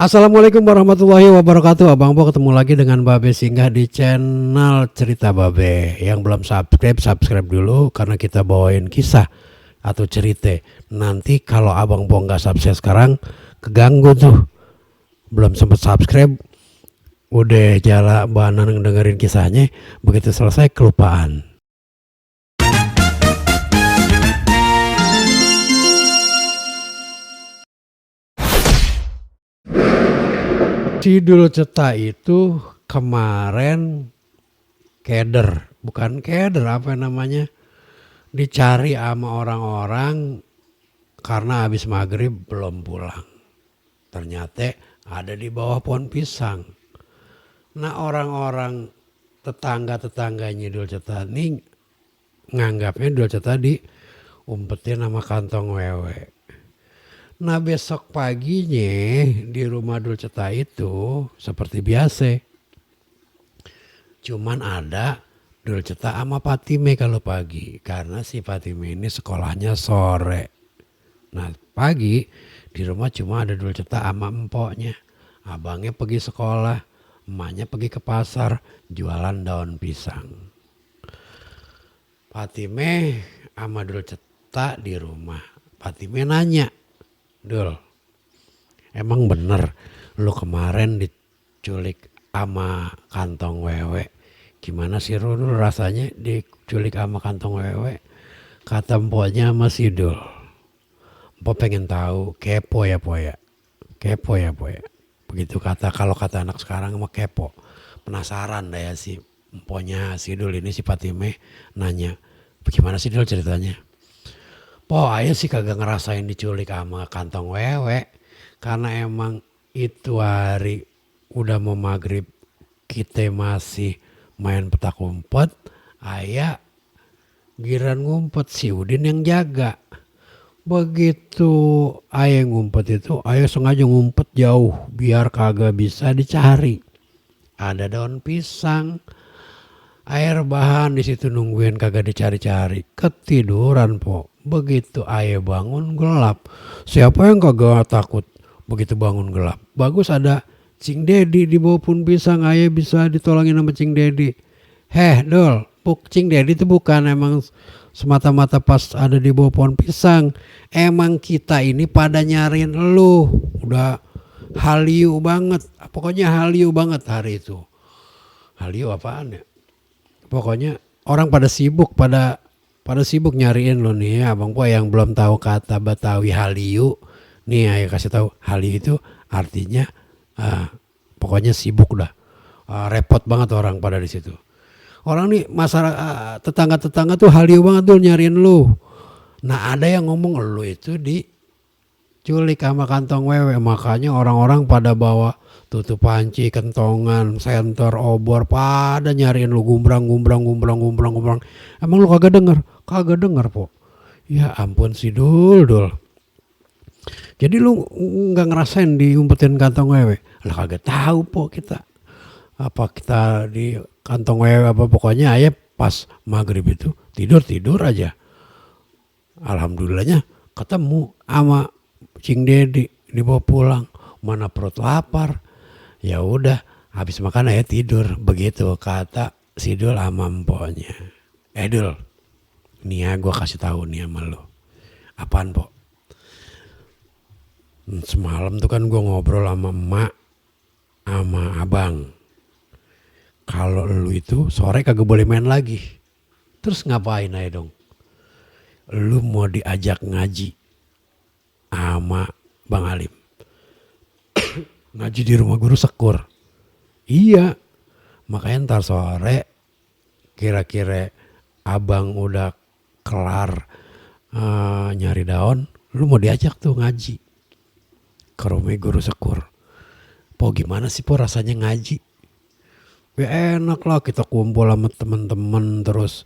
Assalamualaikum warahmatullahi wabarakatuh. Abang Po ketemu lagi dengan Babe Singgah di channel Cerita Babe. Yang belum subscribe, subscribe dulu karena kita bawain kisah atau cerita. Nanti kalau Abang Po nggak subscribe sekarang keganggu tuh. Belum sempat subscribe, udah jalan banan dengerin kisahnya, begitu selesai kelupaan. Si Dul Ceta itu kemarin bukan keder apa namanya, dicari sama orang-orang karena habis maghrib belum pulang. Ternyata ada di bawah pohon pisang. Nah orang-orang tetangga-tetangganya Dul Ceta ini nganggapnya Dul Ceta diumpetin sama kantong wewe. Nah besok paginya di rumah Dul Ceta itu seperti biasa. Cuman ada Dul Ceta sama Patime kalau pagi. Karena si Patime ini sekolahnya sore. Nah pagi di rumah cuma ada Dul Ceta sama empoknya. Abangnya pergi sekolah, emaknya pergi ke pasar jualan daun pisang. Patime sama Dul Ceta di rumah. Patime nanya, Dul, emang bener lu kemarin diculik sama kantong wewe? Gimana sih Dul rasanya diculik sama kantong wewe? Kata empoknya sama si Dul. Empok pengen tahu, kepo ya po ya. Kepo ya po ya. Begitu kalau kata anak sekarang mah kepo. Penasaran dah ya si empoknya si Dul ini si Patime nanya, bagaimana sih Dul ceritanya? Po ayah sih kagak ngerasain diculik sama kantong wewe. Karena emang itu hari udah mau maghrib kita masih main petak umpet. Ayah giran ngumpet si Udin yang jaga. Begitu ayah ngumpet itu ayah sengaja ngumpet jauh biar kagak bisa dicari. Ada daun pisang, air bahan di situ nungguin kagak dicari-cari. Ketiduran po. Begitu ayah bangun gelap. Siapa yang kagak takut begitu bangun gelap? Bagus ada Cing Dedi di bawah pohon pisang, ayah bisa ditolongin sama Cing Dedi. Dul, Cing Dedi itu bukan emang semata-mata pas ada di bawah pohon pisang. Emang kita ini pada nyariin lu. Udah haliu banget. Pokoknya haliu banget hari itu. Haliu apaan ya? Pokoknya orang pada sibuk nyariin lo nih ya, Abang Po yang belum tahu kata Betawi haliu. Nih ayo kasih tahu, haliu itu artinya pokoknya sibuk dah. Repot banget orang pada di situ. Orang nih masyarakat tetangga-tetangga tuh haliu banget tuh nyariin lu. Nah ada yang ngomong lu itu diculik sama kantong wewe, makanya orang-orang pada bawa tutup panci, kentongan, senter, obor, pada nyariin lu gumbrang. Emang lu kagak denger? Kagak denger po. Ya ampun si Dul. Jadi lu nggak ngerasain diumpetin kantong wewe? Lah kagak tahu po kita. Apa kita di kantong wewe apa, pokoknya ayah pas maghrib itu tidur aja. Alhamdulillahnya ketemu sama Cing Dedi dibawa pulang. Mana perut lapar. Ya udah habis makan ayah tidur. Begitu kata si Dul sama empoknya. Dul, nih ya gue kasih tahu nih sama lo. Apaan po? Semalam tuh kan gue ngobrol sama emak sama abang. Kalau lu itu sore kagak boleh main lagi. Terus ngapain aja dong? Lu mau diajak ngaji sama Bang Alim. Ngaji di rumah guru Sekur. Iya. Makanya ntar sore kira-kira abang udah kelar nyari daun, lu mau diajak tuh ngaji ke rumah guru Sekur. Po gimana sih po rasanya ngaji? Ya enak lah kita kumpul sama temen-temen terus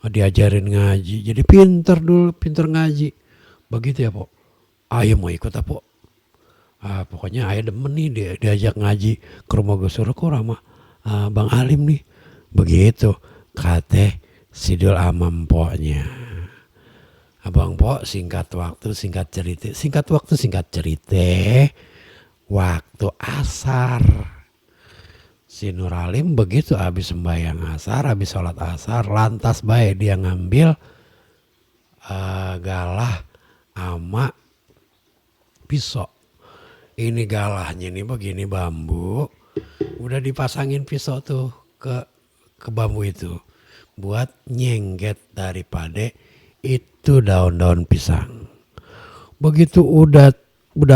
diajarin ngaji. Jadi pinter ngaji. Begitu ya po. Ayo mau ikut apa? Pokoknya ayah demen nih diajak ngaji ke rumah guru Sekur sama Bang Alim nih. Begitu kata si Dul sama empoknya. Abang Po singkat waktu singkat cerita. waktu asar. Si Nuralim begitu habis sembahyang asar, habis sholat asar, lantas baik dia ngambil galah ama pisau. Ini galahnya nih begini bambu, udah dipasangin pisau tuh ke bambu itu buat nyengget daripada itu daun-daun pisang. Begitu udah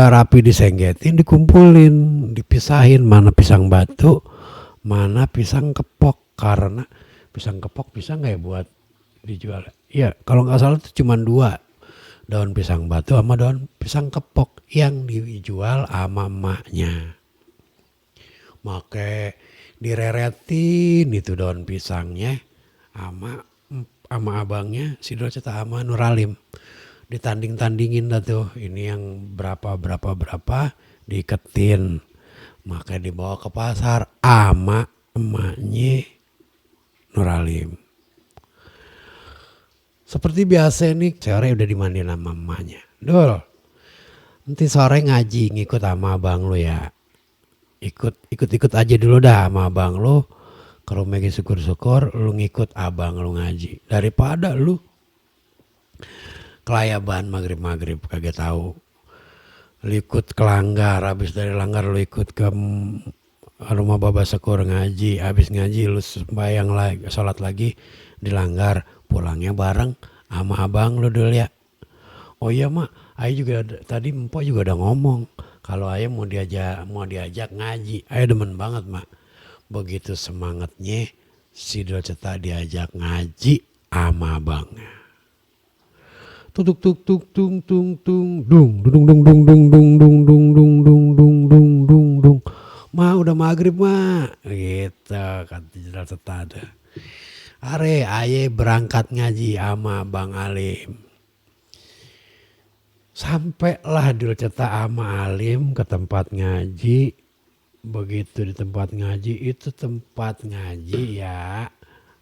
rapi disenggetin, dikumpulin, dipisahin mana pisang batu, mana pisang kepok. Karena pisang kepok bisa nggak ya buat dijual? Ya kalau nggak salah itu cuma 2, daun pisang batu sama daun pisang kepok yang dijual sama emaknya. Make direretin itu daun pisangnya sama abangnya si Dolceta sama Nuralim. Ditanding-tandingin dah tuh, ini yang berapa diiketin, maka dibawa ke pasar ama emaknya Nuralim. Seperti biasa nih sore udah dimandiin sama emaknya. Dul, nanti sore ngaji ngikut sama abang lu ya, ikut aja dulu dah sama abang lu ke rumah syukur-syukur, lu ngikut abang lu ngaji daripada lu kelayaban maghrib kagak tahu. Lu ikut ke Langgar, habis dari Langgar lu ikut ke rumah Baba Syukur ngaji, habis ngaji lu sembahyang lagi, sholat lagi di Langgar, pulangnya bareng sama abang lu dulu ya. Oh iya mak, ayah juga tadi empok juga udah ngomong kalau ayah mau diajak ngaji. Ayah demen banget mak. Begitu semangatnya si Dolceta diajak ngaji sama abangnya. Tuk tuk tuk tung tung tung dung dung dung dung dung dung dung dung dung dung dung dung dung dung. Ma udah maghrib ma, gitu kata Dolceta ada. Are aye berangkat ngaji sama Bang Alim. Sampailah Dolceta sama Alim ke tempat ngaji. Begitu di tempat ngaji, itu tempat ngaji ya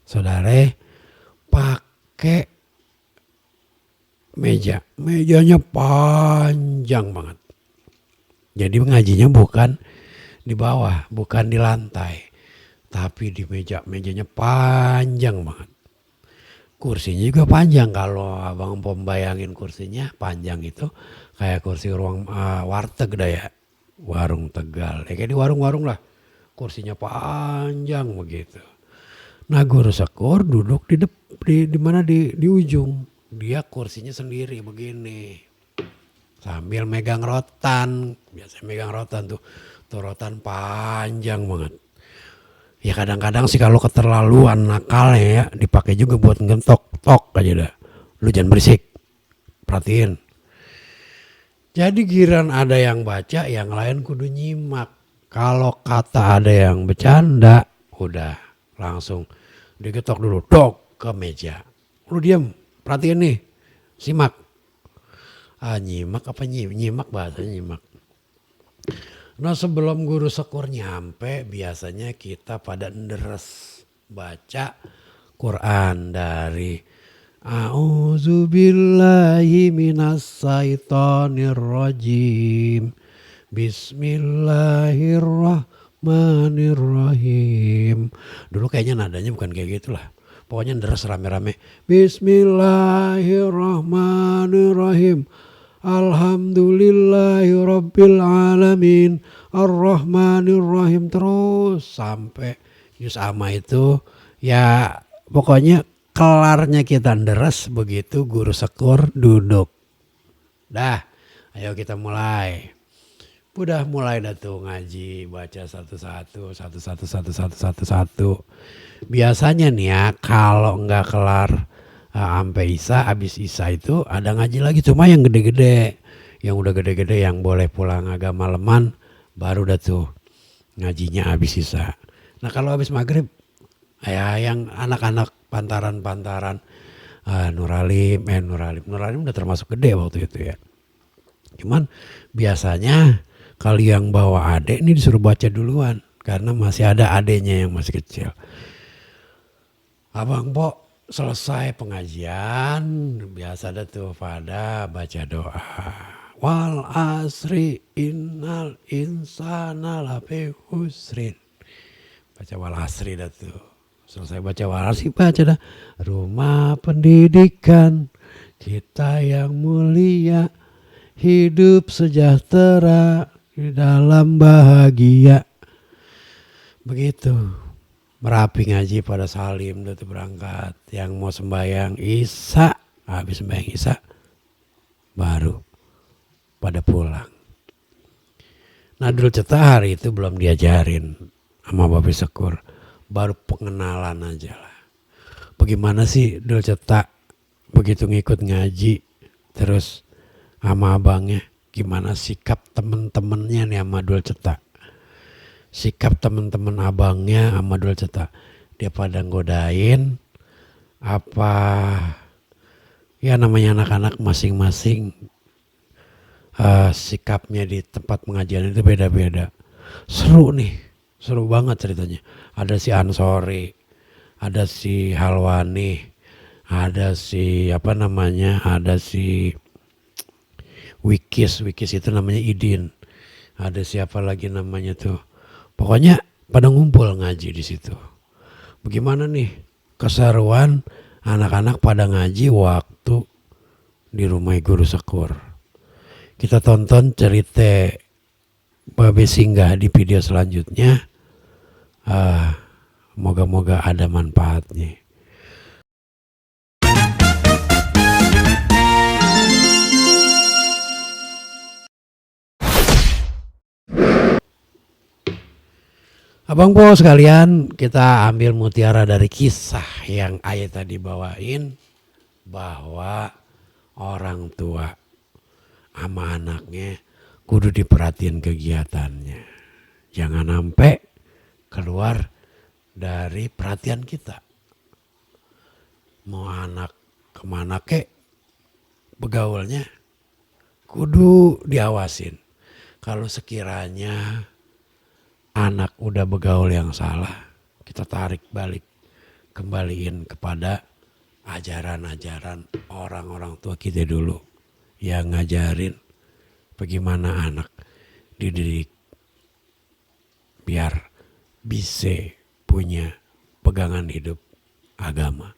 saudara pakai mejanya panjang banget. Jadi ngajinya bukan di bawah, bukan di lantai, tapi di mejanya panjang banget. Kursinya juga panjang, kalau abang bayangin kursinya panjang itu kayak kursi ruang warteg dah ya, warung Tegal, ya kayak di warung-warung lah, kursinya panjang begitu. Nah guru Syukur duduk di ujung, dia kursinya sendiri begini sambil megang rotan, biasanya megang rotan tuh rotan panjang banget. Ya kadang-kadang sih kalau keterlaluan nakalnya ya dipakai juga buat ngentok tok aja dah. Lu jangan berisik, perhatiin. Jadi giran ada yang baca, yang lain kudu nyimak. Kalau kata ada yang bercanda, udah langsung digetok dulu, dok ke meja. Lu diam, perhatiin nih, simak. Nyimak apa nyimak bahasanya nyimak. Nah sebelum guru Syukur nyampe biasanya kita pada nderes baca Quran dari A'udzubillahi minasyaitonirrajim. Bismillahirrahmanirrahim. Dulu kayaknya nadanya bukan kayak gitulah. Pokoknya nderes rame-rame. Bismillahirrahmanirrahim. Alhamdulillahirabbil alamin. Ar-Rahmanir-Rahim, terus sampai juz amma itu ya pokoknya kelarnya kita nderes begitu guru Syukur duduk. Dah, ayo kita mulai. Udah mulai dah tuh ngaji, baca satu-satu. Biasanya nih ya kalau nggak kelar sampai Isya, habis Isya itu ada ngaji lagi, cuma yang gede-gede. Yang udah gede-gede yang boleh pulang agak maleman baru dah tuh ngajinya habis Isya. Nah kalau habis maghrib ya yang anak-anak pantaran Nuralim udah termasuk gede waktu itu ya. Cuman biasanya kalau yang bawa adek ini disuruh baca duluan karena masih ada adeknya yang masih kecil. Abang Pok selesai pengajian biasa ada tuh pada baca doa. wal asri innal insana lafi husrin. Baca wal asri dah tuh. Selesai baca wal asri baca dah. Rumah pendidikan kita yang mulia, hidup sejahtera di dalam bahagia. Begitu. Merapi ngaji pada Salim tuh berangkat. Yang mau sembahyang Isya, habis sembahyang Isya baru pada pulang. Nadrul Ceta hari itu belum diajarin sama Babi Sekur, baru pengenalan aja lah. Bagaimana sih Dul Ceta begitu ngikut ngaji, terus sama abangnya, gimana sikap temen-temennya nih sama Dul Ceta. Sikap temen-temen abangnya sama Dul Ceta, dia pada godain apa ya, namanya anak-anak masing-masing sikapnya di tempat pengajian itu beda-beda. Seru nih, seru banget ceritanya. Ada si Ansori, ada si Halwani, ada si ada si Wikis itu namanya Idin, ada siapa lagi namanya tuh. Pokoknya pada ngumpul ngaji di situ. Bagaimana nih keseruan anak-anak pada ngaji waktu di rumah Guru Sekur. Kita tonton cerita Babe Singgah di video selanjutnya. Moga-moga ada manfaatnya. Abang Po sekalian, kita ambil mutiara dari kisah yang ayat tadi bawain, bahwa orang tua sama anaknya kudu diperhatiin kegiatannya. Jangan sampai keluar dari perhatian kita. Mau anak kemana kek begaulnya, kudu diawasin. Kalau sekiranya anak udah begaul yang salah, kita tarik balik, kembaliin kepada ajaran-ajaran orang-orang tua kita dulu yang ngajarin bagaimana anak dididik biar bisa punya pegangan hidup agama.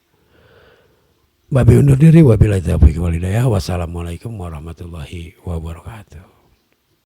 Babi undur diri, wabillahi taufiq wal hidayah. Wassalamualaikum warahmatullahi wabarakatuh.